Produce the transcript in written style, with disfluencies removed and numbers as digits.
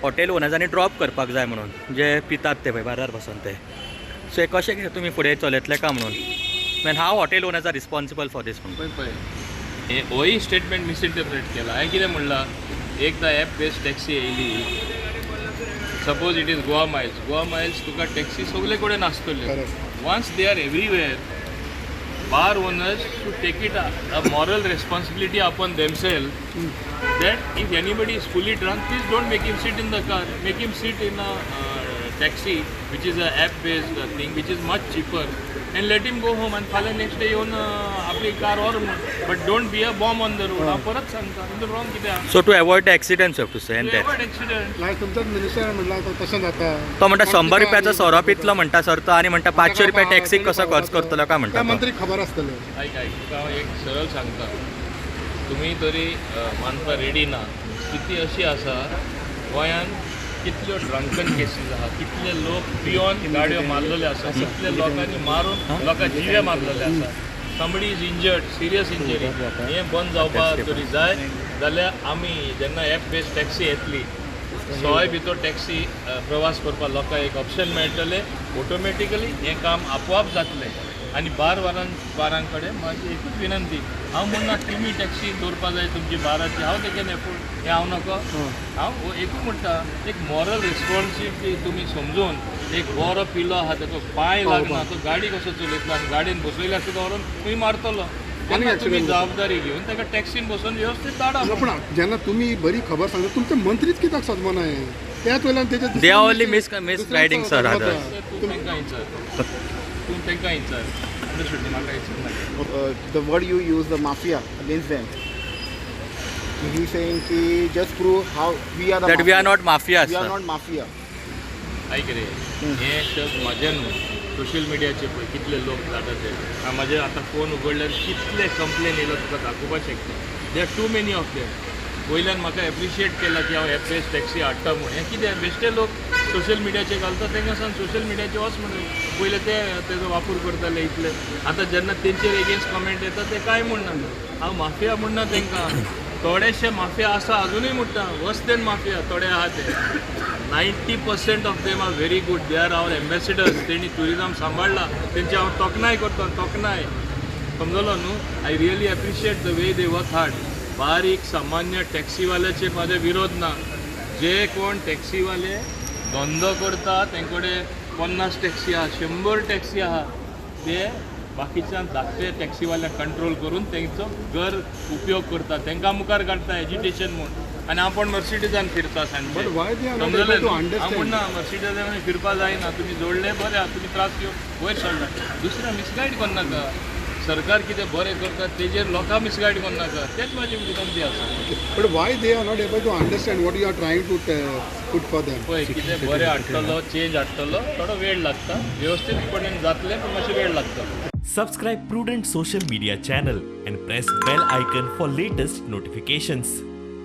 Hotel ओनर्सांनी drop करपाक जाय म्हणून जे पितात ते पळय बारार बसून ते. सो हे कशें कितें तुमी फुडें चलयतले काय म्हणून man how hotel owners are responsible for this म्हणून. पळय पळय हे होय स्टेटमेंट मिसइंटरप्रेट केला. हांवें कितें म्हणलां, एकदां एप बेस्ड टॅक्सी येयली, suppose it is Goa Miles, Goa Miles तुका टॅक्सी सगळे कडेन आसतल्यो. Once they are everywhere, bar owners should take it a moral responsibility upon themselves that if anybody is fully drunk, please don't make him sit in the car, make him sit in a taxi which is a app based thing which is much cheaper and let him go home and फाल्यां next day येवन आपली car व्हर म्हूण, but don't be a bomb on the road. हांव परत सांगता, तितून wrong कितें आहा? So to avoid the accidents have to say and that avoid accident. Like तुमचोच मिनिस्टर म्हणला तशें जाता. तो म्हणटा 100 रुपयाचो सोरो पितलो म्हणटा सर तो, आनी म्हणटा 500 रुपया टॅक्सीक कसो खर्च करतलो काय म्हणटा. त्या मंत्री खबर आसतले. आयक आयक, तुका हांव एक सरळ सांगता, तुमी तरी मानपा रेडी ना. स्थिती अशी आसा गोंयांत कितल्यो ड्रंकन केसीस आहा, कितले लोक पियोन गाडयो मारलेले आसा, कितले लोकांनी मारून लोकां जिवे मारलेले आसा. Somebody is injured, serious injury. हें बंद जावपाक तरी जाय जाल्यार आमी जेन्ना एप बेस्ड टॅक्सी येतली, सोय भितर टॅक्सी प्रवास करपाक लोकांक एक ऑप्शन मेळटलें, ऑटोमॅटिकली हें काम आपोआप जातलें. आनी बार बारां कडेन म्हाजी एकूच विनंती, हांव म्हणना तुमी टॅक्सी दवरपा जाय तुमची बाराची, हांव ते can afford हें हांव नको. हांव एकूच म्हणटा, एक मॉरल रिस्पॉन्सिबिलिटी तुमी समजून, एक बरो पिलो आहा ताका पांय लागना, तो गाडी कसो चलयतलो आनी गाडयेन बसयल्यार सुद्दां व्हरून खंय मारतलो, तेन्ना तुमी जबाबदारी घेवन ताका टॅक्सीन बसून व्यवस्थीत धाडा. पूण जेन्ना तुमी बरी खबर सांगता, तुमचे मंत्रीच कित्याक सजमना हें त्याच वयल्यान तेजे they are only misguiding sir. तूं तांकां विचार, तूं तांकां विचार. The word you use, the mafia, against them. He's saying ki just prove how we are the that mafia. We are not mafia. We are not mafia. आयक रे, हे शब्द म्हजे न्हू, सोशल मिडियाचे पळय कितले लोक जाता ते. म्हजे आतां फोन उगडल्यार कितले कंप्लेन येयला तुका दाखोवपाक शकता. There are too many of them. वयल्यान म्हाका एप्रिशिएट केला की हांव एप बेस्ड टॅक्सी हाडटा म्हूण. हें कितें बेश्टे लोक सोशल मिडियाचेर घालता, तांकां सांग सोशल मिडियाचेर वच म्हणून. पयले ते तेजो वापर करताले इतले, आतां जेन्ना तेंचेर एगेन्स्ट कमेंट येता ते कांय म्हणना. हांव माफिया म्हणना तांकां, थोडेशे माफिया आसा अजुनूय म्हणटा, वर्स देन माफिया थोडे आहा ते. 90% of them are very good, they are our ambassadors. तेणी ट्युरिजम सांबाळ्ळा, तेंची हांव तोखणाय करता, तोखणाय समजलो न्हू. I really appreciate the way they work hard. बारीक सामान्य टॅक्सीवाल्याचेर म्हाजे विरोध ना, जे कोण टॅक्सीवाले धंदो करता तेंकडे 50 टॅक्सी आहा, 100 टॅक्सी आहा, ते बाकीच्या धाकटे टॅक्सीवाल्यांक कंट्रोल करून तेंचो गर उपयोग करता, तेंकां मुखार काडटा एजिटेशन म्हूण. आनी आपूण मर्सिडीजान फिरता सांजचे, समजलें न्हू. हांव म्हणना मर्सिडीजान फिरपा जायना, तुमी जोडले बरें आहा, तुमी त्रास घेवन वयर सरला, दुसऱ्या मिसगायड करनाका. सरकार कितें बरें करता तेजेर लोकांक मिसगायड करनाका, तेच म्हाजी विनंती आसा. But why they are not able to understand what you are trying to put for them? पळय कितें बरें हाडटलो, चेंज हाडटलो, थोडो वेळ लागता, व्यवस्थीतपणान जातलें, पूण मातसो वेळ लागता. Subscribe Prudent Social Media channel and press bell icon for latest notifications.